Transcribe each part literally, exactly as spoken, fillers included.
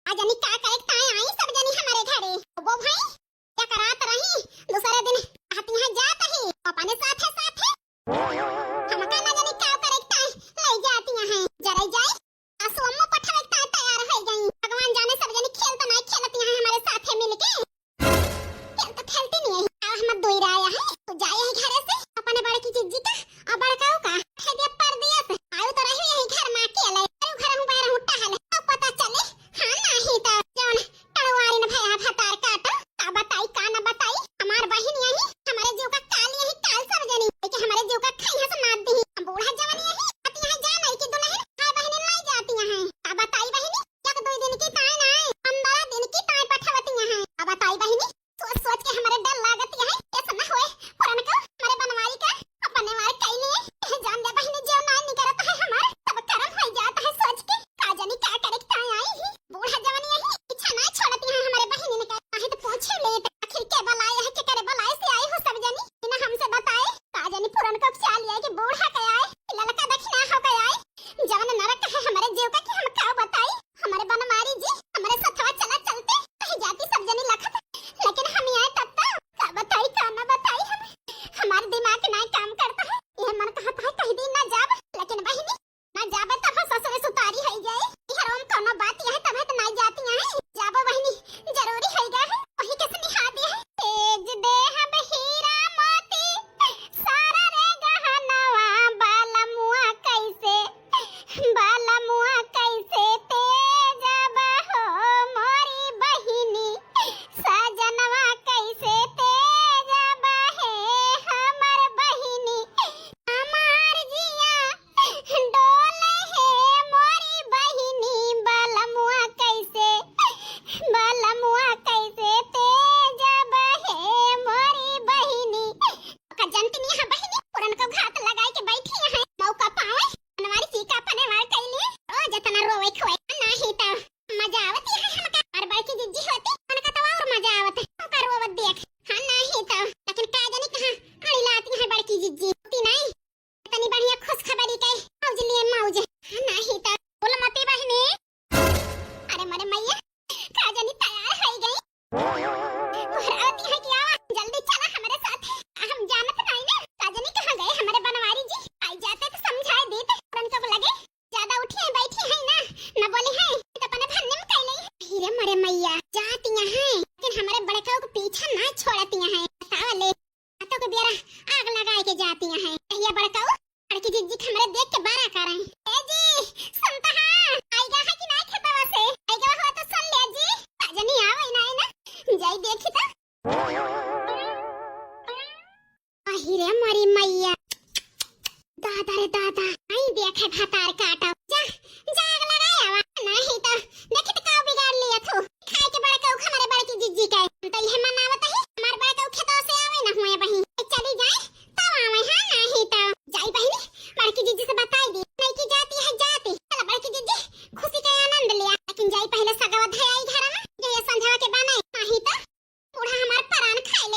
आ जनी का करे ताई आई सब जनी हमरे घरे। वो भाई, एक रात रही, दूसरे दिन कहती हैं जात ही, अपने साथे साथे। हमका ना जनी का करे ताई ले जाती हैं, जरे जाई। आंसू अम्मा पठावे ताई तैयार हो गई। भगवान जाने सब जनी खेल तो नहीं खेलती हैं हमरे साथे मिलके। खेल तो खेलती नहीं है। अब हम दूर आया है, तो जाए है घरे से, अपने बड़की जिज्जी का और बड़काऊ का। है दिया परदेस, आयु तो रही यही घर में अकेले। आयु घर हूँ बाहर हूँ टहले, अब पता चले। हाँ, नहीं तो जौन टड़वारी न भया भतार काटो, का बताई, का न बताई। हमार बहिन यही, हमारे जीव का काल यही काल सब जनी, लेकिन हमारे जीव का खाई हंस मार दी। हम बूढ़ा जवन यही, अति यहाँ जा नहीं कि दुल्हन, हाय बहिनी लाई जाती हैं। का बताई बहिनी, एक दो दिन की ताई ना आए, पंद्रह दिन की ताई पठवती हैं। का बताई बहिनी, सोच सोच के हमारे डर लागत है, ऐसा ना होए, पुरन को हमारे बनवारी का अपने मार कई लिए। यह जान ले बहिनी, जो ना निकरत है हमार, तब करम हो जात है सोच के। का जनी का करे ताई आई ही, बूढ़ा जवन यही पीछा ना छोड़ती है हमारे बहिनी ने का। काहे तो पूछे लेट, आखिर के बलाए है, के करे बलाए से आई हो सब जनी, बिना हमसे बताए। का जनी पुरन को चाल लिया कि बूढ़ा के आए, ललका दक्षिणा हो के आए। जवन नरक है हमारे जीव का कि हम का बताई। हमारे बनवारी जी, हमारे सथवा चला चलते, कहीं जाती सब जनी लखत, लेकिन हम आए तब तो का बताई, का ना बताई हम। हमारे दिमाग ना काम करता है, यह मन कहता है कहीं दिन ना जाब, लेकिन बहिनी, ना जाबे तब हम ससुरे सुतारी हो जाए। यह रोम कोनो बात यह तब है तो ना जाती हैं, जाबो बहिनी, जरूरी हो गया है, वही कैसे निहा दिया है। तेज देहब हीरा मोती, सारा रे गहनवा, बालमुआ कैसे, बालमुआ कैसे तेजब हो मोरी बहिनी, सजनवा कैसे तेजब है हमर बहिनी, हमार जिया डोले है मोरी बहिनी, बालमुआ कैसे, बालमुआ कैसे तेजब है मोरी बहिनी। का जनती नहीं है बहिनी, पुरन को घात लगाए के बैठी है, मौका पावे, बनवारी जी का अपने वार कैली, रोज इतना रोवे खोए, नहीं तो मजा आवत है हमका, और बड़की जिज्जी होती, उनका तो और मजा आवत है, ओकर रोवत देख, हाँ नहीं तो, लेकिन का जानी कहाँ अड़ी लाती है बड़की जिज्जी, होती नहीं, इतनी बढ़िया खुशखबरी के, मौज लिए मौज, हाँ नहीं तो, बोल मती बहिनी, अरे मरे मैया, का जानी तैयार हो गई। गोहरावती है कि आवा, जल्दी चला हमरे साथे। हम जानत नाई ना, का जानी कहाँ गए हमरे बनवारी जी। आई जाते तो समझाए देते। उनको लगे, ज्यादा उठी है, बैठी है ना, न बोली है, तो अपने भन्ने में कैले। फिर मरे मैया, जाती हैं, लेकिन हमरे बड़काऊ को पीछा ना छोड़ती हैं। बतावा ले, हाथों के बेरा आग लगाए के जाती हैं। कहिया बड़काऊ, बड़की जिज्जी के हमरे देख के बारा करें। ए जी, सुनता है? आइगा है कि नहीं खेतवा से? आइगा हुआ तो सुन ले जी। का जानी आवे ना, ना। जाई देखी तो। अहि रे मोरी मैया। दादा रे दादा, आई देखे भतार काटा। जा, जा आग लगाए आवा। नहीं तो, देखी तो का बिगाड़ लिया तू। खाए के बड़काऊ हमरे बड़की जिज्जी के। हम तो यह मनावत ही, हमार बड़काऊ खेतवा से आवे ना हुए बहिन। चली जाए, तब आवे, हाँ, नहीं तो। जाई बहिनी, बड़की जिज्जी से बताई दी। नहीं की जाती है जाती। चला बड़की जिज्जी, खुशी का आनंद लिया। लेकिन जाई पहले सगवा धयाई घर में, जो ये संझवा के बनाई। नहीं तो, बूढ़ा हमार परान खाए ले।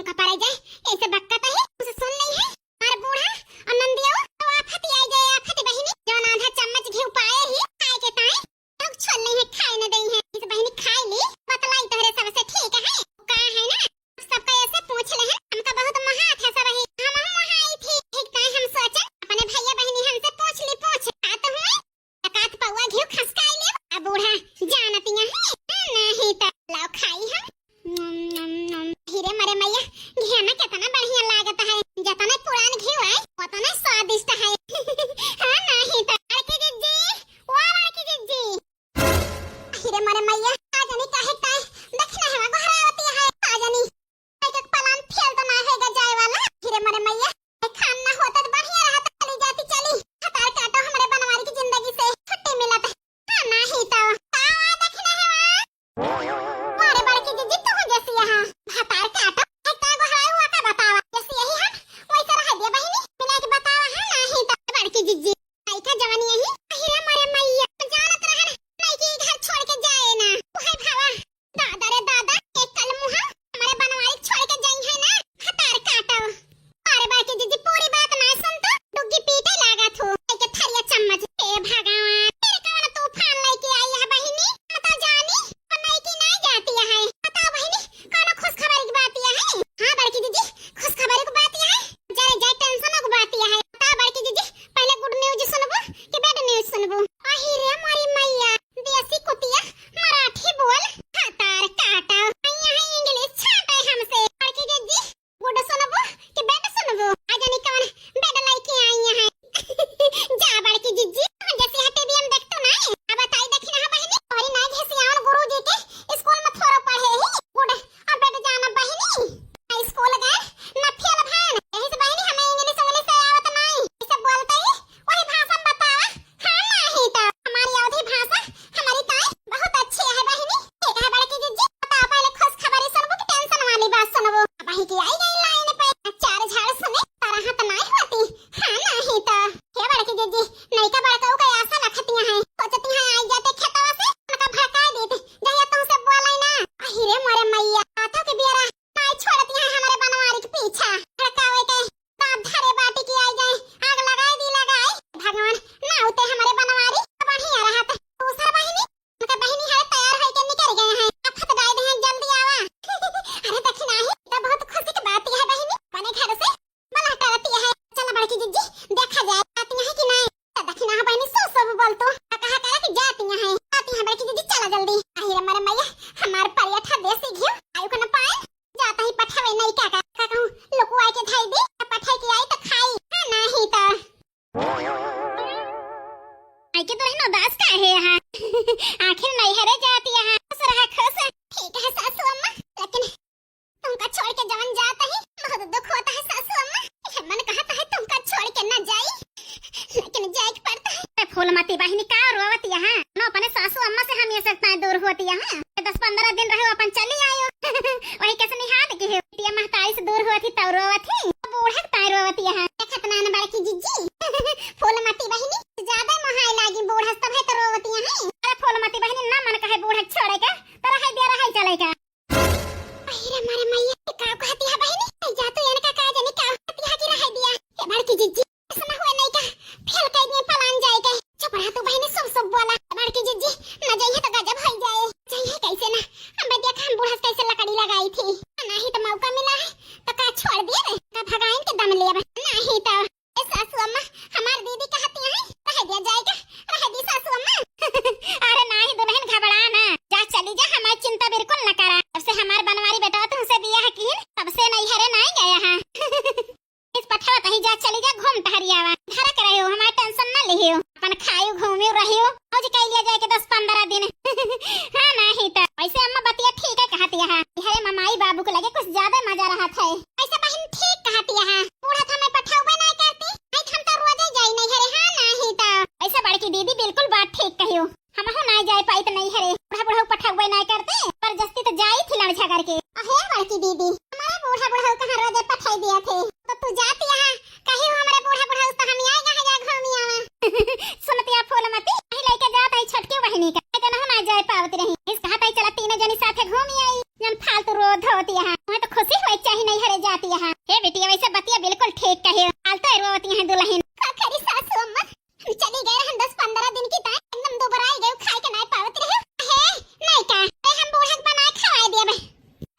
का परे जाए, ऐसे बक्कत है, उसे सुन नहीं है। और बूढ़ा और नंदियो तो आफत ही आई गए, आफत बहिनी, जौन आधा चम्मच घी पाए ही खाए के ताई, लोग छोल नहीं है, खाए न दई है। इस बहिनी खाए ली, बतलाई तोहरे सबसे ठीक है। का है ना, सबका ऐसे पूछ ले है, हमका बहुत महा था सब ही। हम, हम वहाँ आई थी, ठीक ताई हम सोचन, अपने भैया बहिनी हमसे पूछ ली, पूछ। आ तो हुए, तकात पौआ घी खसकाई ले, आ बूढ़ा जानतिया है, नहीं तो लाओ खाई हम। नम, नम, नम। हीरे मरे मैया, घी में कितना बढ़िया लागत है, जितना पुरान घी है, उतना स्वादिष्ट है। हाँ, नहीं तो। बड़की जिज्जी, ओ बड़की जिज्जी। हीरे मरे मैया, आ जानी काहे ताई, दक्षिणा हवा गोहरावती है, आ जानी। एक एक पलान फेल तो ना हैगा जाए वाला। हीरे मरे मैया, ए खान ना होता तो बढ़िया रहत, चली जाती चली। भतार काटो हमरे बनवारी की जिंदगी से छुट्टी मिलत है। हाँ, नाही तो। का हुआ दक्षिणा हवा? अरे बड़की जिज्जी, तू जैसी यहाँ भतार काटो। ए का गोहराई हुआ का बतावा? जैसी यही हम, वैसे रह दिया बहिनी। मिला के बतावा, हाँ, नाही तो। बड़की जिज्जी, आई का जवानी यही? हीरे मरे मैया, जानत रहन, नहीं कि घर छोड़ के जाए ना। ओ हाय भावा, दादा रे दादा, एक कल मुहा हमारे बनवारी छोड़ के जाई है ना, भतार काटो। अरे बड़की जिज्जी, पूरी बात ना सुन तो, डुग्गी पीटे लागा थू, लेके थरिया चम्मच। हे भगवान, फिर कौन तूफान लेके आई है बहिनी? बता जानी, और नहीं की नहीं जाती है। बता बहिनी, कौन खुशखबरी की बात यह है? हाँ बड़की जिज्जी, खुशखबरी की बात यह है, जरे जाए tension की बात यह है। बता बड़की जिज्जी, पहले good news सुनबो कि bad news सुनबो? अही रे मोरी मैया, देसी कुतिया, मराठी बोल, भतार काटा। यहाँ English छाटे हमसे। बड़की जिज्जी, good सुनबो कि bad सुनबो? आ जानी कौन bad लेके आई है। जा बड़की जिज्जी, जैसे है टीवी में देख तो नहीं। अब बताई देखी ना बहिनी, तोरी ना घिसियावन गुरुजी के स्कूल में थोरो पढ़े ही। Good, अब bad जाना बहिनी। स्कूल गए, ना फेल भएन। यही से बहिनी हमें English उंग्लिश से आवत नहीं। इसे बोलते ही वही भाषा में बतावा। हाँ, नाही तो। हमारी अवधी भाषा, हमारी ताई बहुत अच्छी है बहिनी। ठीक है बड़की जिज्जी, बताओ पहले खुशखबरी सुनबो कि tension वाली बात सुनबो? अब वही की आई गई line पे, चार झाड़ सुने, तरह तो नहीं होती। हाँ, नाही तो। हे बड़की जिज्जी, नैका बड़काऊ का आशा रखती हैं, सोचती हैं आई जाते खेतवा से, उनका भड़काए देते, जहिया तुमसे बोलाई ना। अही रे मोरे मैया, हाथों के बियरा नाई छोड़ती हैं हमरे बनवारी के पीछा। भड़कावे के बाप धरे बाटी की आई जाए, आग लगाई दी लगाई। भगवान, ना उते हमरे बनवारी, बढ़िया रहत। दूसर बहिनी, उनका बहिनी हरे तैयार होई के निकल गए हैं। आफत डाल दे हैं, जल्दी आवा। अरे दक्षिणा ही, तो बहुत खुशी की बात है बहिनी, अपने घर से मना करती है। चला बड़की जिज्जी, देखा जाए, आती है कि नहीं। तो दक्षिणा है बहिनी, सो सो बोल तो। आ कहा करे कि जाती है, आती है बड़की जिज्जी, चला जल्दी। अही रे मरे मैया, हमार परिया था देसी घी, आयु को न पाए। जाता ही पठावे नहीं का, का, का कहूँ, लुकुआ के धाई दी, तो पठाई के आई तो खाई, हाँ, नाही तो। आई के दुल्हन उदास का है यहाँ? आखिर नैहरे जाती यहाँ, खुश रहा, खुश। ठीक है सासू अम्मा, लेकिन तुमका छोड़ के जवन जाता ही, बहुत दुख होता है सासू अम्मा। ये मन कहता है तुमका छोड़ के ना जाई, लेकिन जाए के पड़ता है। अरे फूलमती बहिनी का रोवत यहाँ? नो अपने सासू अम्मा से हम ये सकता है दूर होती यहाँ। दस पन्द्रह दिन रहो अपन चली आयो। वही कैसे निहात की है? ये महतारी से दूर होती तब रोवत ही। बूढ़ा के ताई रोवत यहाँ। देखत ना न बड़की जिज्जी। फूलमती बहिनी ज्यादा मोहाए लागी बूढ़ा से तब है तो रोवत यहाँ। अरे फूलमती बहिनी ना मन कहे बूढ़ा छोड़े का, तो रहे दिया रहे चले का। अरे मारे मैया, ये का कहती है बहिनी? ए, जा तू इनका का जाने का कहती है कि रह दिया। ए बड़की जिज्जी, ऐसा ना हुआ नहीं का, फेल कर दिए पलान जाए के। चुप रहा तू बहिनी, सब सब बोला। ए बड़की जिज्जी, ना जाइए तो गजब हो जाए। जाइए कैसे ना, हम बे देख हम बूढ़ा से कैसे लकड़ी लगाई थी। नहीं तो मौका मिला है, तो का छोड़ दिए रे? का भगाइन के दम लेब? नहीं तो। ए सासू अम्मा, हमार दीदी कहती हैं, रह दिया जाएगा, रह दी सासू अम्मा। अरे नाही दुल्हन घबरा ना, जा चली जा, हमार चिंता बिल्कुल न करा। जब से हमार बनवारी बेटा तुमसे बियाह किहिन, तब से नैहरे नाही गया है। इस पठवा कहीं जा चली जा, घूम टहरी आवा। घर करे हो, हमार tension ना लिहियो, अपन खायु घूमियो रहियो, मौज कर लिया जाए के दस पन्द्रह दिन। हाँ नाही तो वैसे अम्मा बतिया ठीक है कहती है, हरे ममाई बाबू के लगे कुछ ज्यादा मजा रहत है। ऐसे बहिन ठीक कहती है, बूढ़ा था मैं पठौबे नहीं करती, नहीं हम तो रोजे जाई नैहरे, हाँ नाही तो। ऐसे बड़की दीदी बिल्कुल बात ठीक कहियो, हमहू नहीं जाए पाई तो नैहरे, बूढ़ा बूढ़ा पठौबे नहीं करते, पर जस्ती तो जाई थी लड़ झगड़ के। अहे बड़की दीदी, हमारे बूढ़ा बूढ़ा कहाँ रोजे पठाई दिया थे, तो तू जाती यहाँ, कही हो हमारे बूढ़ा बूढ़ा तो हम आए यहाँ जा घूमी आवा। सुनती आप फूलमती, नहीं लेके जात है छोटकी बहिनी का, नहीं तो ना जाए पावत रही। इस कहा ताई चला तीनों जनी साथे घूमी आई, जन फालतू रो धोती है। मैं तो खुशी हुई चाही नैहरे आती है। हे बिटिया, वैसे बतिया बिल्कुल ठीक कहे। आलतो रोवती है दुल्हन। का करी सासू अम्मा, हम चली गए रहन दस पन्द्रह दिन की ताई, एकदम दुबराई गए, खाए के नाय पावत रहे। हे, नाय का, ए हम बूढ़ा के बनाए खवाए दिया बे।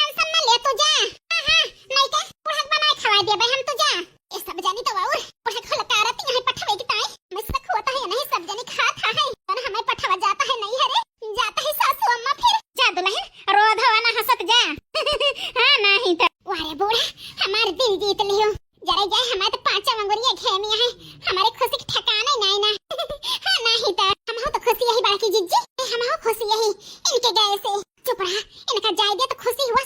टेंशन न ले तू जा। हाँ, हाँ, नाय का, बूढ़ा के बनाए खवाए दिया बे हम, तू जा। ए सब जानी तो और, बूढ़ा के लकारत यहाँ पठवे की ताई। मैं सक होता है नहीं, सब जानी खात है। पर हमें पठवा जाता है नहीं, अरे, जाता है सासू अम्मा फिर। जा दुल्हन, रो धो ना हंसत जा। हाँ, नहीं तो। वारे बूढ़ा, हमार दिल जीत लियो। जरा जाए, हमारे तो पांचों अंगुरिया घे में है, हमारे खुशी के ठिकाना ही नहीं ना। हाँ, नहीं तो। हम हो तो खुशी यही बाकी जिज्जी, हम हो खुशी यही इनके गए से। चुप रहा, इनका जाए दे तो खुशी हुआ,